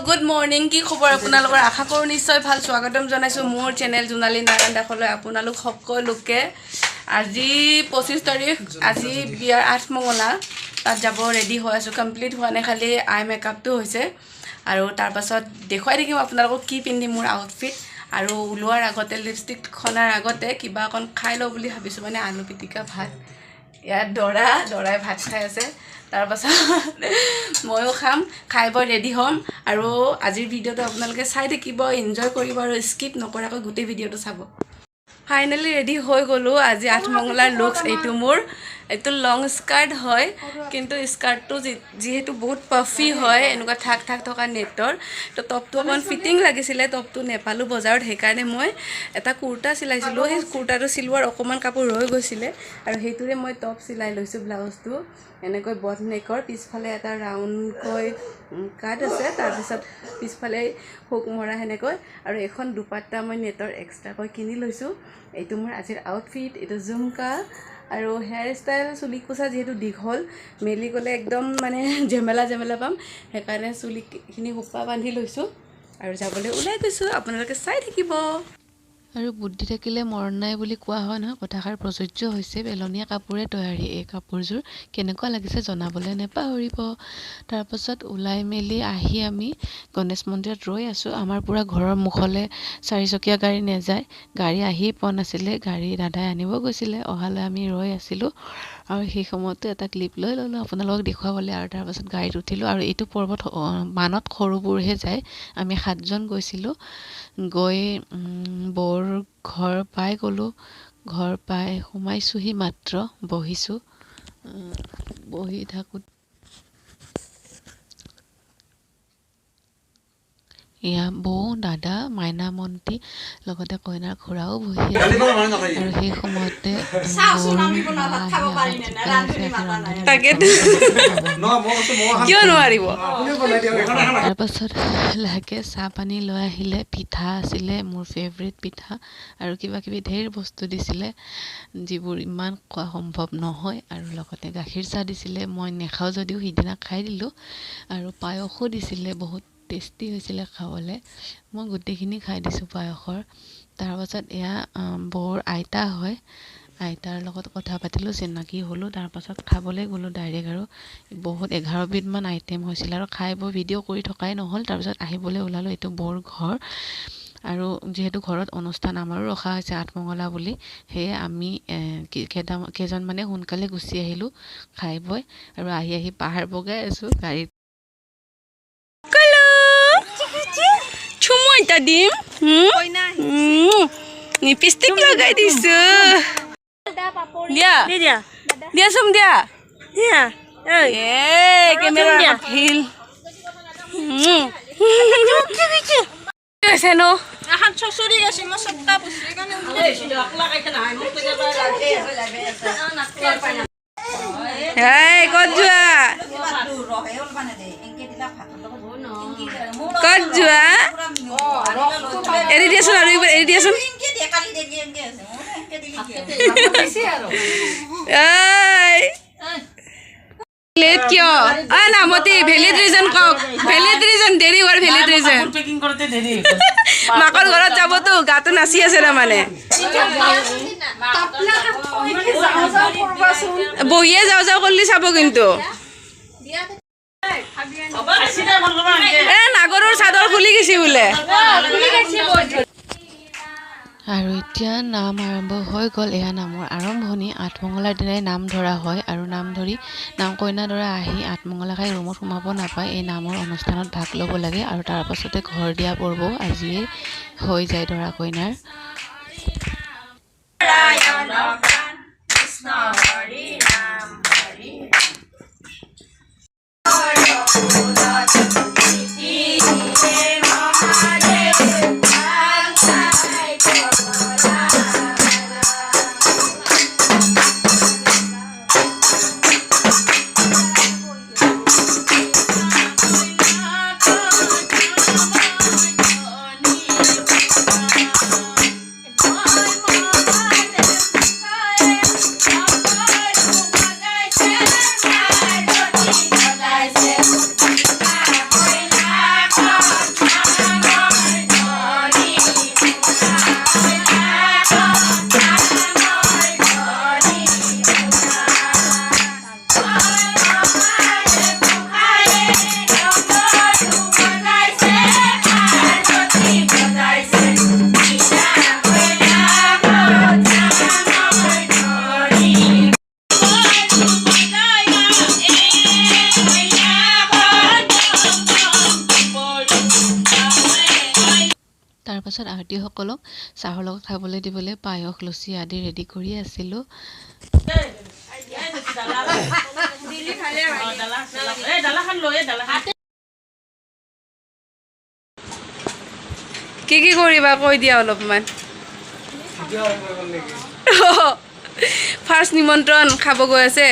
Good morning. কি খবৰ আপোনালোকৰ? আশা কৰোঁ নিশ্চয় ভাল। স্বাগতম জনাইছোঁ মোৰ চেনেল জোনালী নাৰায়ণ দাসলৈ আপোনালোক সকলোকে। আজি 25 তাৰিখ, আজি বিয়াৰ আঠমঙলা। তাত যাব ৰেডি হৈ আছোঁ। কমপ্লিট হোৱা নাই, খালি আই মেকআপটো হৈছে। আৰু তাৰপাছত দেখুৱাই থাকিম আপোনালোকক কি পিন্ধিম, মোৰ আউটফিট। আৰু ওলোৱাৰ আগতে, লিপষ্টিক সনাৰ আগতে কিবা অকণ খাই লওঁ বুলি ভাবিছোঁ, মানে আলু পিটিকা ভাত। ইয়াত দৰাই ভাত খাই আছে। তাৰপাছত ময়ো খাম, খাই বৈ ৰেডি হ'ম। আৰু আজিৰ ভিডিঅ'টো আপোনালোকে চাই থাকিব, এনজয় কৰিব আৰু স্কিপ নকৰাকৈ গোটেই ভিডিঅ'টো চাব। ফাইনেলি ৰেডি হৈ গ'লোঁ। আজি আঠমঙলাৰ লুকছ এইটো মোৰ। এইটো লং স্কাৰ্ট হয়, কিন্তু স্কাৰ্টটো যিহেতু বহুত পাফি হয়, এনেকুৱা থাক থাক থকা নেটৰ, তো টপটো অকণ ফিটিং লাগিছিলে। টপটো নেপালোঁ বজাৰত, সেইকাৰণে মই এটা কুৰ্তা চিলাইছিলোঁ। সেই কুৰ্তাটো চিলোৱাৰ অকণমান কাপোৰ ৰৈ গৈছিলে আৰু সেইটোৰে মই টপ চিলাই লৈছোঁ। ব্লাউজটো এনেকৈ বট নেকৰ, পিছফালে এটা ৰাউণ্ডকৈ কাট আছে, তাৰপিছত পিছফালে হুক মৰা সেনেকৈ। আৰু এইখন দুপাট্টা মই নেটৰ এক্সট্ৰাকৈ কিনি লৈছোঁ। এইটো মোৰ আজিৰ আউটফিট। এইটো জুমকা আৰু হেয়াৰ ষ্টাইল। চুলি কোচা যিহেতু দীঘল, মেলি গ'লে একদম মানে জেমেলা জেমেলা পাম, সেইকাৰণে চুলিখিনি সোপা বান্ধি লৈছোঁ আৰু যাবলৈ ওলাই গৈছোঁ। আপোনালোকে চাই থাকিব। আৰু বুদ্ধি থাকিলে মৰণ নাই বুলি কোৱা হয় নহয়, কথাষাৰ প্ৰযোজ্য হৈছে। পেলনীয়া কাপোৰে তৈয়াৰী এই কাপোৰযোৰ কেনেকুৱা লাগিছে জনাবলৈ নেপাহৰিব। তাৰপাছত ওলাই মেলি আহি আমি গণেশ মন্দিৰত ৰৈ আছোঁ। আমাৰ পূৰা ঘৰৰ মুখলৈ চাৰিচকীয়া গাড়ী নেযায়। গাড়ী আহিয়ে পোৱা নাছিলে, গাড়ী দাদাই আনিব গৈছিলে, অহালৈ আমি ৰৈ আছিলোঁ। আৰু সেই সময়তে এটা ক্লিপ লৈ ল'লোঁ আপোনালোকক দেখুৱাবলৈ। আৰু তাৰপাছত গাড়ীত উঠিলোঁ। আৰু এইটো পৰ্বত মানত সৰুবোৰহে যায়। আমি সাতজন গৈছিলোঁ। গৈ বৌৰ ঘৰ পাই গ'লোঁ। ঘৰ পাই সোমাইছোঁহি মাত্ৰ, বহিছোঁ। বহি থাকোঁ, এয়া বৌ, দাদা, মাইনা, মন্তি, লগতে কইনাৰ খুৰাও বহি আছে। আৰু সেই সময়তে বৌৰ মা আহি আমাক জোকাই আছে, আজি ৰন্ধনি। তাকেতো, কিয় নোৱাৰিব? তাৰপাছত লাহেকৈ চাহ পানী লৈ আহিলে। পিঠা আছিলে, মোৰ ফেভৰেট পিঠা, আৰু কিবা কিবি ঢেৰ বস্তু দিছিলে, যিবোৰ ইমান খোৱা সম্ভৱ নহয়। আৰু লগতে গাখীৰ চাহ দিছিলে, মই নেখাওঁ যদিও সিদিনা খাই দিলোঁ। আৰু পায়সো দিছিলে, বহুত টেষ্টি হৈছিলে খাবলৈ। মই গোটেইখিনি খাই দিছোঁ পায়সৰ। তাৰপাছত এয়া বৌৰ আইতা হয়, আইতাৰ লগত কথা পাতিলোঁ, চিনাকি হ'লোঁ। তাৰপাছত খাবলৈ গ'লোঁ ডাইৰেক্ট। আৰু বহুত 11বিধমান আইটেম হৈছিলে আৰু খাই বৈ ভিডিঅ' কৰি থকাই নহ'ল। তাৰপিছত আহিবলৈ ওলালোঁ। এইটো বৌৰ ঘৰ। আৰু যিহেতু ঘৰত অনুষ্ঠান আমাৰো ৰখা হৈছে আঠমঙলা বুলি, সেয়ে আমি কেইজনমানে সোনকালে গুচি আহিলোঁ খাই বৈ। আৰু আহি আহি পাহাৰ বগাই আছোঁ গাড়ীত। চুমু এটা দিম। লিপষ্টিক লগাই দিছো। দিয়া দিয়া, চুম দিয়া। এ কেমেৰা ফিল কি হৈছে নো? এখন চচৰি গেছি, মই চবটা বস্তু সেইকাৰণে। এই ক'ত যোৱা, ক'ত যোৱা? এৰি দিয়াচোন, আৰু একবাৰ এৰি দিয়াচোন। এই লেট কিয়? অ নামতি, ভেলিড ৰিজন কওক, ভেলিড ৰিজন, দেৰি হোৱাৰ ভেলিড ৰিজন। মাকৰ ঘৰত যাবতো, গাটো নাচি আছে। তাৰমানে বহিয়ে যাওঁ যাওঁ কৰিলে চাব কিন্তু। এ নাগৰৰ চাদৰ খুলি গৈছে বোলে। আৰু এতিয়া নাম আৰম্ভ হৈ গ'ল। এয়া নামৰ আৰম্ভণি। আঠমঙলাৰ দিনাই নাম ধৰা হয়। আৰু নাম ধৰি নাম কইনা দৰা আহি আঠমঙলা খাই ৰুমত সোমাব নাপায়, এই নামৰ অনুষ্ঠানত ভাগ ল'ব লাগে। আৰু তাৰ পাছতে ঘৰ দিয়া পৰ্বও আজিয়ে হৈ যায় দৰা কইনাৰ। তাৰপাছত আৰতিসকলক চাহৰ লগত খাবলৈ দিবলৈ পায়স, লুচি আদি ৰেডি কৰি আছিলোঁ। কি কি কৰিবা কৈ দিয়া অলপমান। ফাৰ্ষ্ট নিমন্ত্ৰণ খাব গৈ আছে,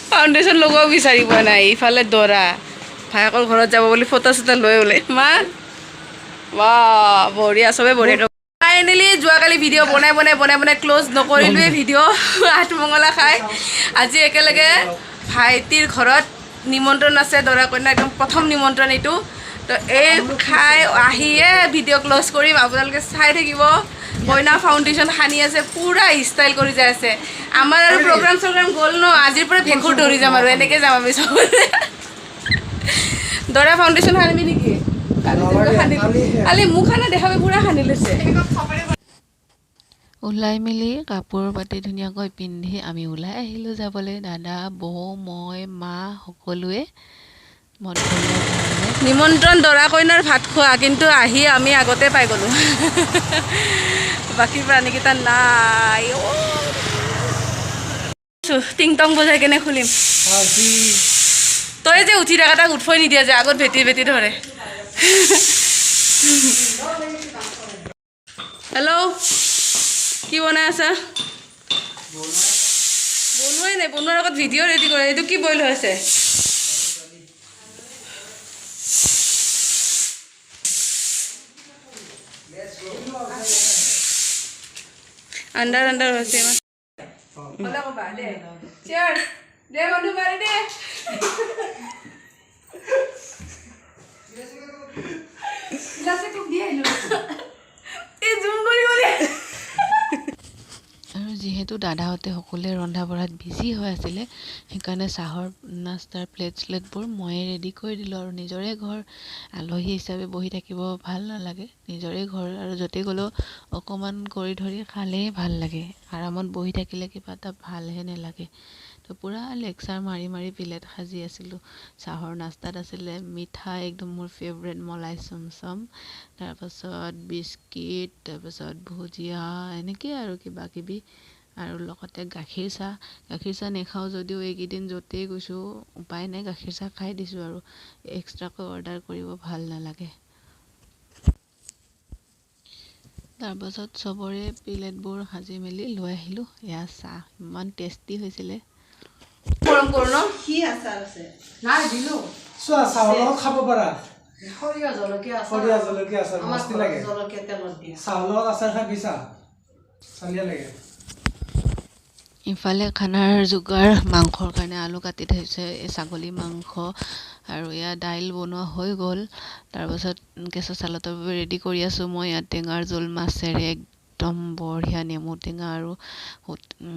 ফাউণ্ডেশ্যন লগোৱাও বিচাৰি পোৱা নাই। ইফালে দৰা ভায়েকৰ ঘৰত যাব বুলি ফটো চটো লৈ ওলাই মা বা বঢ়িয়া, চবে বঢ়িয়া। ফাইনেলি যোৱাকালি ভিডিঅ' বনাই বনাই বনাই বনাই ক্ল'জ নকৰিলোৱে ভিডিঅ'। আঠমঙলা খাই আজি একেলগে ভাইটিৰ ঘৰত নিমন্ত্ৰণ আছে, দৰা কইনা একদম প্ৰথম নিমন্ত্ৰণ এইটো। তো এই খাই আহিয়ে ভিডিঅ' ক্ল'জ কৰিম, আপোনালোকে চাই থাকিব। কইনা ফাউণ্ডেশ্যন সানি আছে, পূৰা ষ্টাইল কৰি যাই আছে। আমাৰ আৰু প্ৰগ্ৰাম চগ্ৰাম গ'ল ন, আজিৰ পৰা ভেঁকুৰ ধৰি যাম আৰু এনেকৈ যাম আমি চব। দৰা ফাউণ্ডেশ্যন সানিবি নেকি? কালি মোক সানা দেখাবি, পূৰা সানি লৈছে। ওলাই মেলি কাপোৰ পাতি ধুনীয়াকৈ পিন্ধি আমি ওলাই আহিলোঁ যাবলৈ। দাদা, বৌ, মই, মা সকলোৱে মদঘৰীয়া ঘৰলৈ। নিমন্ত্ৰণ দৰা কইনাৰ ভাত খোৱা, কিন্তু আহি আমি আগতে পাই গ'লোঁ। বাকী প্ৰাণীকেইটা নাই। টিং টং বজাই কেনে খুলিম। তই যে উঠি থাকা, তাক উঠবই নিদিয়া যে, আগত ভেটি ভেটি ধৰে। হেল্ল', কি বনাই আছা? বনোৱাই নাই, বনোৱাৰ আগত ভিডিঅ' ৰেডি কৰে। এইটো কি বইল হৈ আছে? আন্দাৰ আন্দাৰ হৈছে ইমান। দে বন্ধু মাৰি দে। আৰু যিহেতু দাদাহঁতে সকলোৱে ৰন্ধা বঢ়াত বিজি হৈ আছিলে, সেইকাৰণে চাহৰ নাস্তাৰ প্লেট শ্লেটবোৰ ময়ে ৰেডি কৰি দিলোঁ। আৰু নিজৰে ঘৰ, আলহী হিচাপে বহি থাকিব ভাল নালাগে। নিজৰে ঘৰ আৰু য'তে গ'লেও অকণমান কৰি ধৰি খালেই ভাল লাগে, আৰামত বহি থাকিলে কিবা এটা ভালহে নালাগে। তো পূৰা লেকচাৰ মাৰি মাৰি প্লেট সাজি আছিলোঁ। চাহৰ নাস্তাত আছিলে মিঠাই, একদম মোৰ ফেভৰেট মলাই চমচম, তাৰপাছত বিস্কিট, তাৰপাছত ভুজিয়া, এনেকেই আৰু কিবা কিবি, আৰু লগতে গাখীৰ চাহ। গাখীৰ চাহ নেখাওঁ যদিও এইকেইদিন য'তেই গৈছোঁ উপায় নাই, গাখীৰ চাহ খাই দিছোঁ আৰু এক্সট্ৰাকৈ অৰ্ডাৰ কৰিব ভাল নালাগে। তাৰপাছত চবৰে প্লেটবোৰ সাজি মেলি লৈ আহিলোঁ। এয়া চাহ ইমান টেষ্টি হৈছিলে। গৰম কৰোঁ ন? কি আচাৰ আছে? নাই দিলো। চোৱা, চাহৰ লগত খাব পাৰা। সৰিয়হ জলকীয়া আচাৰ। সৰিয়হ জলকীয়া আচাৰ মস্তি লাগে। জলকীয়া তেলত দিয়া চাহৰ লগত আচাৰ খাই পিছা চালিয়া লাগে। ইফালে খানাৰ যোগাৰ, মাংসৰ কাৰণে আলু কাটি থৈছে, এই ছাগলী মাংস আৰু এয়া দাইল বনোৱা হৈ গ'ল। তাৰপাছত কেঁচা চালাডৰ বাবে ৰেডি কৰি আছোঁ মই। ইয়াত টেঙাৰ জোল মাছেৰে একদম বঢ়িয়া নেমু টেঙা আৰু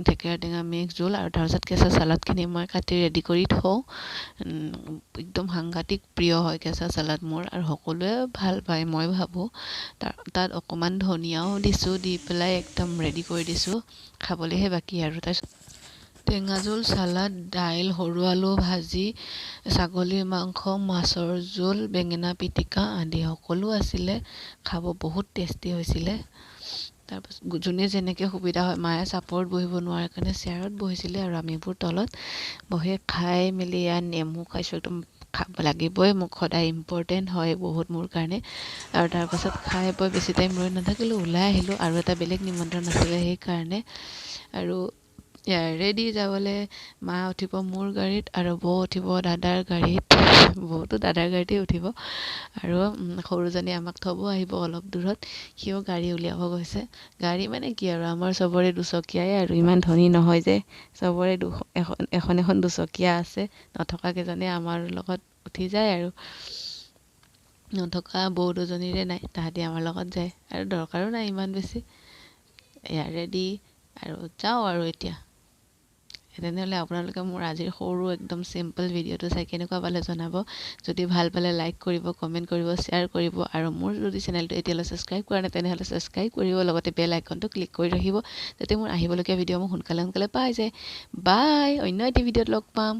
থেকেৰা টেঙা মিক্স জোল। আৰু তাৰপাছত কেঁচা চালাডখিনি মই কাটি ৰেডি কৰি থওঁ। একদম সাংঘাতিক প্ৰিয় হয় কেঁচা চালাড মোৰ, আৰু সকলোৱে ভাল পায় মই ভাবোঁ। তাত অকণমান ধনিয়াও দিছোঁ, দি পেলাই একদম ৰেডি কৰি দিছোঁ, খাবলৈহে বাকী আৰু। তাৰপিছত টেঙা জোল, চালাড, দাইল, সৰু আলু ভাজি, ছাগলীৰ মাংস, মাছৰ জোল, বেঙেনা পিটিকা আদি সকলো আছিলে। খাব বহুত টেষ্টি হৈছিলে। তাৰপাছত যোনে যেনেকৈ সুবিধা হয়, মায়ে চাপৰত বহিব নোৱাৰাৰ কাৰণে চেয়াৰত বহিছিলে আৰু আমিবোৰ তলত বহি খাই মেলি ইয়াত নেমু খাইছোঁ। একদম খাব লাগিবই, মোক সদায় ইম্পৰ্টেণ্ট হয় বহুত মোৰ কাৰণে। আৰু তাৰপাছত খাই বৈ বেছি টাইম ৰৈ নাথাকিলোঁ, ওলাই আহিলোঁ। আৰু এটা বেলেগ নিমন্ত্ৰণ আছিলে সেইকাৰণে। আৰু ৰেডি যাবলৈ মা উঠিব মোৰ গাড়ীত আৰু বৌ উঠিব দাদাৰ গাড়ীত, বৌতো দাদাৰ গাড়ীতেই উঠিব। আৰু সৰুজনী আমাক থ'ব আহিব অলপ দূৰত, সিও গাড়ী উলিয়াব গৈছে। গাড়ী মানে কি আৰু, আমাৰ চবৰে দুচকীয়াই আৰু, ইমান ধনী নহয় যে চবৰে এখন এখন দুচকীয়া আছে, নথকা কেইজনে আমাৰ লগত উঠি যায় আৰু। নথকা বৌ দুজনীৰে নাই, তাহাঁতি আমাৰ লগত যায় আৰু দৰকাৰো নাই ইমান বেছি। এয়া ৰেডি আৰু যাওঁ আৰু এতিয়া। তেনেহ'লে আপোনালোকে মোৰ আজিৰ সৰু একদম চিম্পল ভিডিঅ'টো চাই কেনেকুৱা পালে জনাব। যদি ভাল পালে লাইক কৰিব, কমেণ্ট কৰিব, শ্বেয়াৰ কৰিব আৰু মোৰ যদি চেনেলটো এতিয়ালৈ ছাবস্ক্ৰাইব কৰা নাই তেনেহ'লে ছাবস্ক্ৰাইব কৰিব, লগতে বেল আইকনটো ক্লিক কৰি ৰাখিব যাতে মোৰ আহিবলগীয়া ভিডিঅ' মোক সোনকালে সোনকালে পাই যায়। বাই, অন্য এটি ভিডিঅ'ত লগ পাম।